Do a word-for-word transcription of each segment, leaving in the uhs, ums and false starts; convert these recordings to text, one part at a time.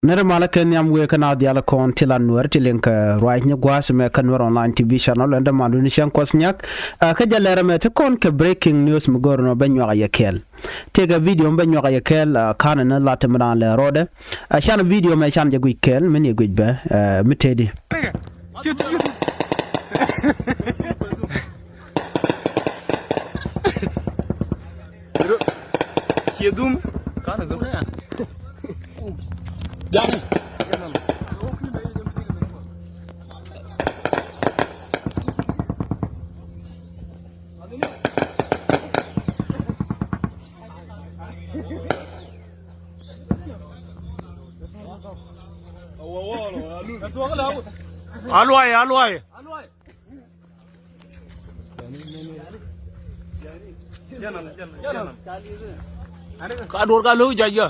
Nɛrɛ malä kɛ nhiam wëë kä naath diaal kɔn ti la Nuɛr ti liŋ kɛ ruac ni gua̱a̱th mɛ kä Nuɛr Online T V channel ɛn dämandu ni cäŋ Kuɔth Nyak. Kä jɛ lɛr ɛmɛ ti kɔn kɛ breaking news mi go̱r nɔ bɛ nyuak a yɛ kɛɛl. Tëëkɛ video mi bɛ nyuak a yɛ kɛɛl, kanɛ ni lat mi daan lɛ rɔɔdɛ. Can video mɛ can jɛ guic kɛɛl mi ni guic bɛ mi tëëdi. Cie dhum. Jani. Aluay, aluay. Ka duɔr ka lo̱k jɔc gä.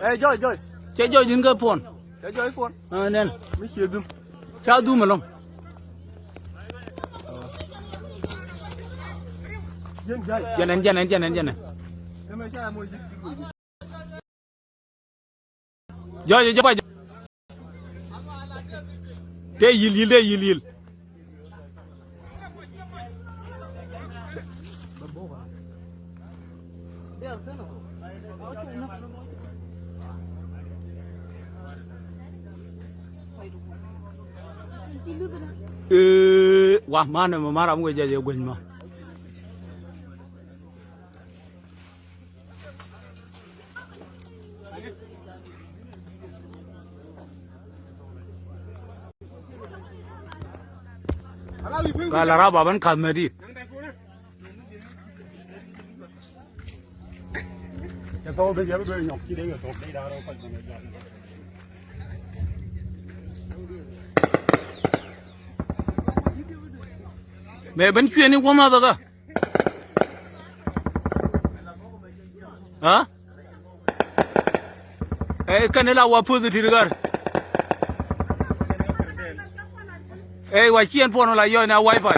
Ɛ jɔc jɔc. Cɛ jɔc in kä puɔn. Cɛ jɔc puɔn. Ɛ nɛn. Mi cie dhum. Ca dhum ɛlɔ̱ŋ. Jɛnɛn jɛnɛn jɛnɛn jɛnɛn. Jɔc jɔc jɔc. Te yil yil te yil yil. Ee wa manɛ mɛ maram wecɛ jɛ gueny mɔ. Ka la rap aban kath mɛ dit. Mɛ ben cuɛ ni wä math kä. Aa. Ɛ kɛn ila wa positive gar. Ɛ wa ciɛn puɔn la yɔy na wifi.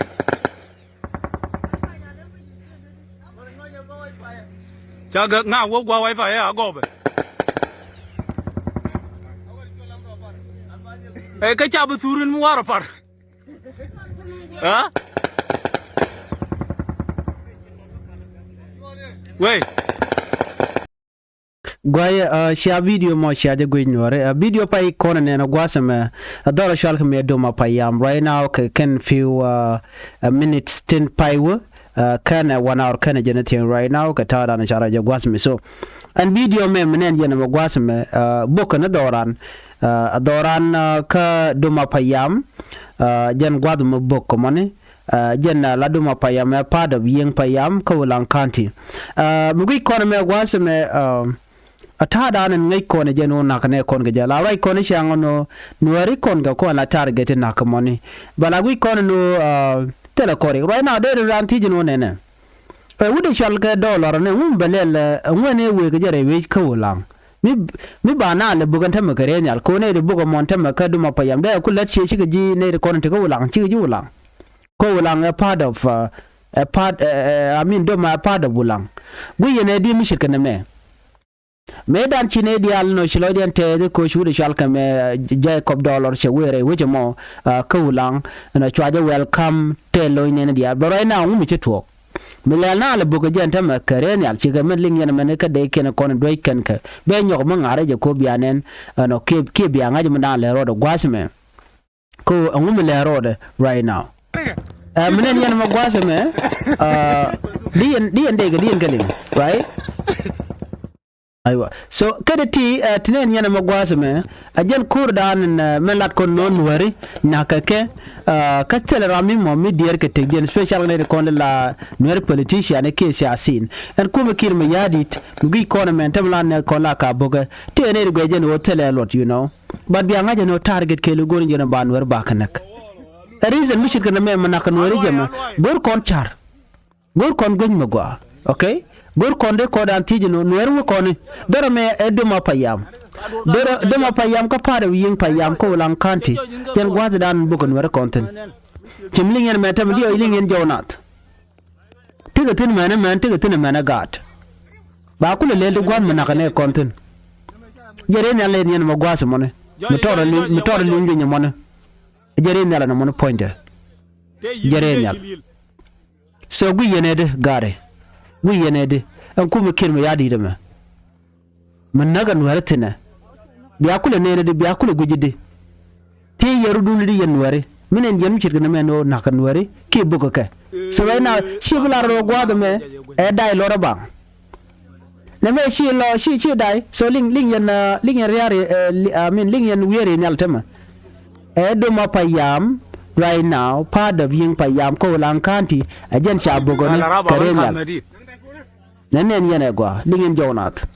Ca gɛ ŋa wä gua wifi ɛ a gɔbɛ. Ɛ kä ca bi thurin mi warɔ par. Aa. Wei. Guayɛ cia video mɔ cia jɛ guic nuɔri. Video pay kɔn nɛn a gua̱a̱th ɛmɛ a dhɔr a cual kɛ mɛ dom a pay yam right now kɛ kɛn few minutes tin pay wä. Kɛn ɛ one hour kɛn ɛ jɛn a thiɛŋ right now kɛ ta̱a̱ dan a car a jɛ gua̱a̱th ɛmɛ so. Ɛn video mɛ mi nɛn jɛn ɛmɛ gua̱a̱th ɛmɛ bok kɛn a dhɔran. A dhɔran kä dom a pay yam. Jɛn gua̱a̱th ɛmɛ bok kɛ mɔni. Jɛn la dom a pay yam ɛ part of Yiëŋ pay yam kä Ulaŋ County. Mi guic kɔn mɛ gua̱a̱th mɛ a ta̱a̱ da̱a̱n ɛn ŋäc kɔn jɛn wä na̱k nɛ kɔn kɛ jɛ la ruac kɔn cäŋ nɔ nuääri kɔn kɛ kɔn la target na̱k mɔni. Bɛ la guic kɔn nɔ thilɛ kɔri ruac na dee ri raan thiec nɔ nɛnɛ. Ɛ wut ɛ cɔal kɛ dollar nɛ ŋum bɛ lɛl ɛ ŋuɛn ɛ wëë kɛ jɛ rɛy wec kä Ulaŋ. Mi mi ba na lɛ buk ɛn tämɛ kɛ rɛy nhial kɛ wä nɛy ri buk ɛmɔn tämɛ kä dom a pay yam dee ɛ ku lät ciɛ cikɛ ji̱ nɛy ri kɔn ti kä Ulaŋ cikɛ ji̱ Ulaŋ. Kä Ulaŋ ɛ part of ɛ part ɛ I mean dom a part of Ulaŋ. Guic yɛn ɛ di mi ce̱tkɛ nɛmɛ. Mëë dan ci nɛy diaal nɔ ci lɔcdiɛn tɛɛth i̱ koc wut i̱ cual kɛ mɛ Jacob Dollar cɛ wëë rɛy wecɛ mɔ kä Ulaŋ. Ɛn ɔ cua jɛ welcome tɛɛth lo̱c nɛn diaal bɛ ruac na ŋu mi ci tuɔɔk. Mi lɛl na lɛ bok kɛ jɛn tämɛ kɛ rɛɛ nhial cikɛ mɛn liŋ yɛn mɛn kä dee kiɛn kɔn duec kɛn kɛ bɛ nyɔk mi ŋa̱rä jɛ ko̱ bia nɛn. Ɛn ɔ kiɛ kiɛ bia ŋa̱c mi dan lɛ rɔɔdɛ gua̱a̱th mɛ. Kä ɛŋu mi lɛ rɔɔdɛ right now. Ɛ mi nɛn yɛn mɛ gua̱a̱th mɛ. Di yɛn di yɛn dee kɛ di yɛn kɛ liŋ right. Aywa so kä dee ti ti nɛn yɛn mɛ gua̱a̱th mɛ. A jɛn ko̱r dan mɛ lat kɔn nɔ nuääri na̱k kɛ kɛ. Kä thilɛ ram mi mɔ mi diɛɛr kɛ tek jɛn special nɛy ti kɔn la nuääri politician kiɛ siasin. Ɛn kumɛ ki̱r mɛ ya̱a̱ di̱t mi guic kɔn mɛn tɛm lan nɛ kɔn la ka bo̱kɛ ti ɛn nɛy ti guic jɛn ɣöö thilɛ luɔt you know. But bia ŋa̱c ɛn ɣöö target kɛɛl i̱ go̱r in jɛn ba nuääri ba kɛ näk. Ɛ reason mi ce̱tkɛ nɛmɛ mɛ na̱k kɛ nuääri jɛ mɛ go̱r kɔn ca̱r. Go̱r kɔn guic mɛ gɔaa. Okay. Go̱r kɔn dee kɔn dan thiec ɛn ɣöö nuääri wä kɔn i̱ dhɔrɛ mɛ ɛ dom a pay yam. Dhɔrɛ dom a pay yam kä part of Yiëŋ pay yam kä Ulaŋ County. Jɛn gua̱a̱th dan bok kɛ nuääri kɔn thi̱n. Cɛ mi liŋ yɛn mɛ tɛmɛ diɔ̱ɔ̱c liŋ yɛn jɔw nath. Tekɛ thi̱n mɛnɛ mɛn tekɛ thi̱n mɛnɛ gaat. Ba kulɛ lɛl ti gua̱n mi nakä nɛ kɔn thi̱n. Jɛ rɛy nhial lɛ niɛn mɔ gua̱a̱th mɔni. Mi tɔɔr a liŋ, mi tɔɔr a liŋ juny mɔni. Jɛ rɛy nhial ɛn mɔni puɔ̱nydɛ. Jɛ rɛy nhial. So gui yɛn ɛ di gari. Gui yɛn ɛ di. Ɛn kumɛ kiɛn mɛ ya̱ di̱i̱t ɛmɛ. Mi näk ɛ nuɛri thi̱nɛ. Bia kulɛ nɛɛni di, bia kulɛ gui̱ci di. Ti yɛ rudun di yɛn nuɛri. Mi nɛn yɛn mi ce̱tkɛ ni mɛ ni ɣöö na̱k ɛ nuɛri kiɛ bök ɛ kɛ. So right now ci bi lar rɔ gua̱a̱th ɛmɛ ɛ day lɔr ɛ baŋ. Nɛ mɛ ci lɔ ci ci day. So liŋ liŋ yɛn, uh, liŋ yɛn ria̱r, uh, li- I mean liŋ yɛn wieri nhial temɛ. Ɛ dom a payam right now, part of Yiŋ Payam, Kolan County. Ɛ jɛn ca bök ɛ ni kɛ rɛy nhial. Nɛ nɛn yɛn ɛ gɔaa liŋ yɛn jɔw nath.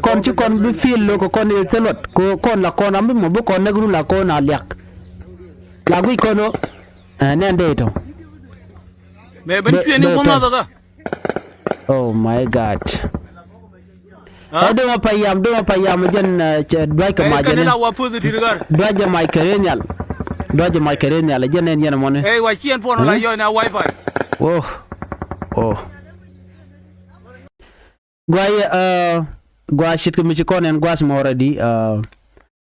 Kɔn ci kɔn bi feel lo̱k kɔn i̱ thilot kɛ kɔn la kɔn ram bi mɔ bi kɔn näk run la kɔn a liak. La guic kɔn ɔ. Ɛ nɛn dee tɔ. Mɛ ben cuɛ ni guɔm a thɔkä. Oh my God. Ɛ doma payam, doma payam jɛn, ɛ, cɛ duac kɛ mac jɛn. Duac jɛ mac kɛ rɛy nhial. Duac jɛ mac kɛ rɛy nhial jɛn nɛn yɛn mɔni. Ɛ wa ciɛn puɔn la yɔy na wifi. Oh. Oh. Guay, uh, guay shit kɛ mi ci kɔn ɛn guas mɔ already, uh,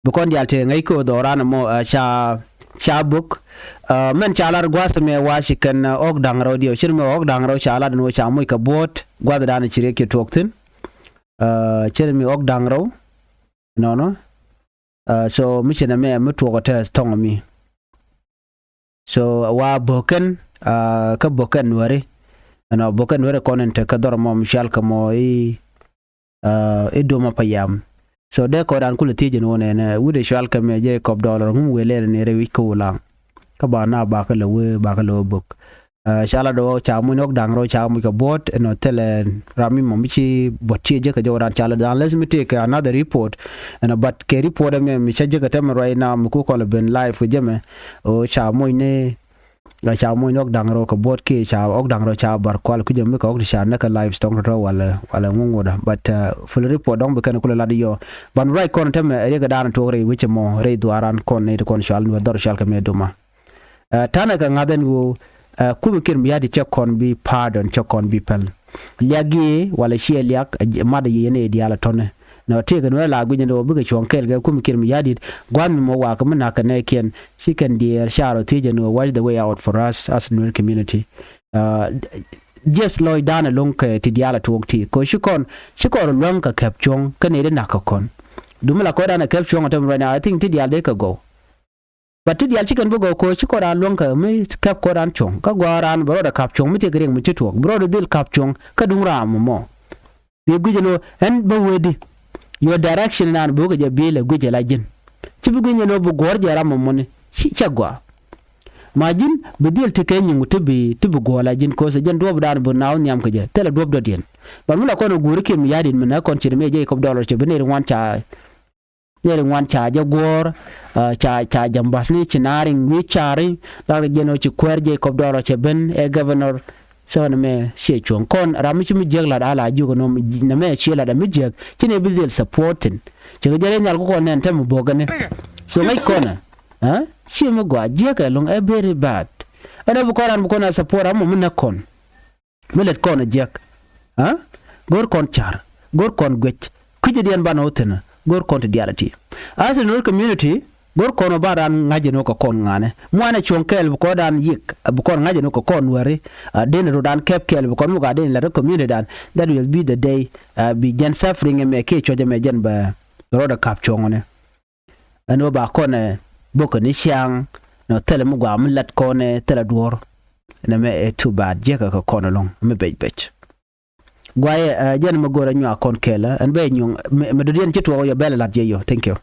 bi kɔn dial te ŋäc kɛ dhɔran mɔ, uh, ca ca buk. Uh, mɛn ca lar guas mɛ wa ci kɛn, uh, ɔk da̱ŋ rɛw diɛw cir mɛ ɔk da̱ŋ rɛw ca lar ni wä ca muc kɛ buɔt guath dan ci riek ci tuɔk thin. Uh, cir mi ɔk da̱ŋ rɛw nɔnɔ. Uh, so mi ci nɛ mɛ mi tuɔk ɛ tɛ thɔŋ mi. So wa bokɛn, uh, kä bokɛn nuɛri. Ɛnɔ bokɛn nuɛri kɔn in te kä dhɔr mɔ mi cual kɛ mɔ i̱, uh, i̱ doma payam. So dee kɔdan kulɛ thiec in wun ɛn, uh, wut i̱ cual kɛ mɛ jɛ kɔp dɔlɔr ŋum wëë lɛr in rɛy wi̱c kä wulaŋ. Kä ba na bakä lɛ wee bakä lɛ wee bok. Uh, ca la dɔɔ ca muny ɔk da̱ŋ rɛw ca muc kɛ buɔt ɛnɔ thilɛ ram mi mɔ mi ci buɔt ci jek kɛ jɔwdan ca la dan lɛs mi tëëk kɛ another report. Ɛnɔ but kɛ report ɛmɛ mi ca jek kɛ tɛmɛ ruac na mi ku kɔlɛ ben live kɛ jɛmɛ. O ca muny ni la ca muny ɔk da̱ŋ rɛw kɛ buɔt kiɛ ca ɔk da̱ŋ rɛw ca bar kual kui̱c ɛmɛ kɛ ɔk ti ca näk kɛ live stock tɔtɔ walɛ walɛ ŋuŋ wudä but, uh, full report dɔŋ bi kɛn kulɛ lat yɔ. Ban ruac kɔn tɛmɛ riɛk kɛ dan tuɔk rɛy wecɛ mɔ rɛy dhuaran kɔn ni ti kɔn cual nuɛ dhɔr cual kɛ mɛ duma. Ɛ, tanɛ kɛ ŋa̱th ɛn ɣöö, ɛ, kumɛ kiɛn mi ya̱di̱t cɛ kɔn bi pardon cɛ kɔn bi pɛl. Liak gi̱i̱ walɛ ciɛ liak, ɛ, mat ɛ yiëë ni diaal ɛ tɔ̱nɛ. Nɔ tëëkɛ nuɛ̈r la guic ɛn ɣöö bikɛ cuɔ̱ŋ kɛɛl kɛ kumɛ kiɛn mi ya̱di̱t gua̱a̱th mi mɔ wakä mi na̱kɛ nɛɛkiɛn. Ci kɛn diɛɛr ca rɔ thiec ɛn ɣöö what's the way out for us as Nuer community. Ɛ, just lɔcdan ɛlɔ̱ŋ kɛ ti diaal ɛ tuɔɔk ti kɛ ɣöö ci kɔn ci kɔn rɔ luäŋ kɛ kɛp cuɔ̱ŋ kä nɛy di na̱k kɛ kɔn. Duŋ mi la kɔcdan ɛ kɛp cuɔ̱ŋ ɛ tɛm right now, I think ti diaal dee kɛ gɔw. But ti diaal ci kɛn bi gɔw koc ci kɔn raan luäŋ kɛ mi kɛp kɔn raan cuɔ̱ŋ kä gɔaa raan bɛ rɔɔdɛ kap cuɔ̱ŋ mi tëëk riɛŋ mi ci tuɔɔk bi rɔɔdɛ dhil kap cuɔ̱ŋ kä duŋ raan mɔ mɔ. Bi guic ɛn ɣöö ɛn bä wetdi. Your direction naan bi wä kɛ jɛ bi̱i̱l ɛ guic ɛ la ji̱n. Ci bi guic ɛn ɣöö bi guɔ̱ɔ̱r jɛ ram mɔ mɔni ci cɛ gɔaa. Ma ji̱n bi dhil ti kɛ nyiŋ ti bi ti bi guɔ̱ɔ̱r la ji̱n koc ɛ jɛn duɔ̱ɔ̱pdan bi naaw nhiam kɛ jɛ thilɛ duɔ̱ɔ̱p dɔ̱diɛn. But mi la kɔn ɛ guuri kiɛm ya̱di̱t mi nɛ kɔn ci ri mi ɛ jɛ ikɔp dɔlɔr ci bi nɛy ri ŋuan ca Nɛy ri ŋuan ca jɛ guɔ̱ɔ̱r, ah, ca ca jambasni ci naari wi̱i̱ cari. Lar jɛn ɔ ci kuɛɛr jɛ kɔp dɔɔr ɔ cɛ ben ɛ governor. So nɛ mɛ ciɛ cuɔ̱ŋ kɔn ram mi ci mi jiäk lat ala jiök nɔ nɛ mɛ ciɛ lat mi jiäk ci nɛ bi dhil supporting. Ci kɛ jɛ rɛ nhial ku kɔn nɛn tɛm bokɛ ni. So ŋäc kɔn ɛ, ah, ci mi gɔaa jiäk ɛ luŋ ɛ very bad. Ɛn ɛ bi kɔn ran bi kɔn ɛ support ram mɔ mi näk kɔn. Mi lät kɔn jiäk. Ah? Go̱r kɔn car. Go̱r kɔn guec. Kui̱cädiɛn banɛ wä thi̱n. Go̱r kɔn ti diaal ɛ ti. As in Nuer community, go̱r kɔn wä ba raan ŋa̱c ɛn wä kɛ kɔn ŋa̱nɛ. Muanɛ cuɔ̱ŋ kɛɛl bi kɔn dan yik, bi kɔn ŋa̱c ɛn wä kɛ kɔn nuɛri. Ah, den rot dan kɛp kɛɛl bi kɔn muk a den lät rɛ community dan. That will be the day, ah, bi jɛn suffering ɛmɛ kiɛ cuɔ̱c ɛmɛ jɛn bɛ rɔɔdɛ kap cuɔ̱ŋ ɔnɛ. Ɛn ɣöö ba kɔnɛ bokɛ ni ciaŋ nɔ thilɛ mi gɔaa mi lat kɔnɛ thilɛ duɔ̱ɔ̱r. Nɛmɛ ɛ too bad jiäkä kɛ kɔn ɛlɔ̱ŋ mi bec bec. Guayɛ, ɛ, jɛn mi go̱rɛ nyuak kɔn kɛlä ɛn bɛ nyuɔ̱ŋ mi, mi dɔ̱diɛn ci tuɔɔk yɔ bɛl ɛ lat jɛ yɔ. Thank you.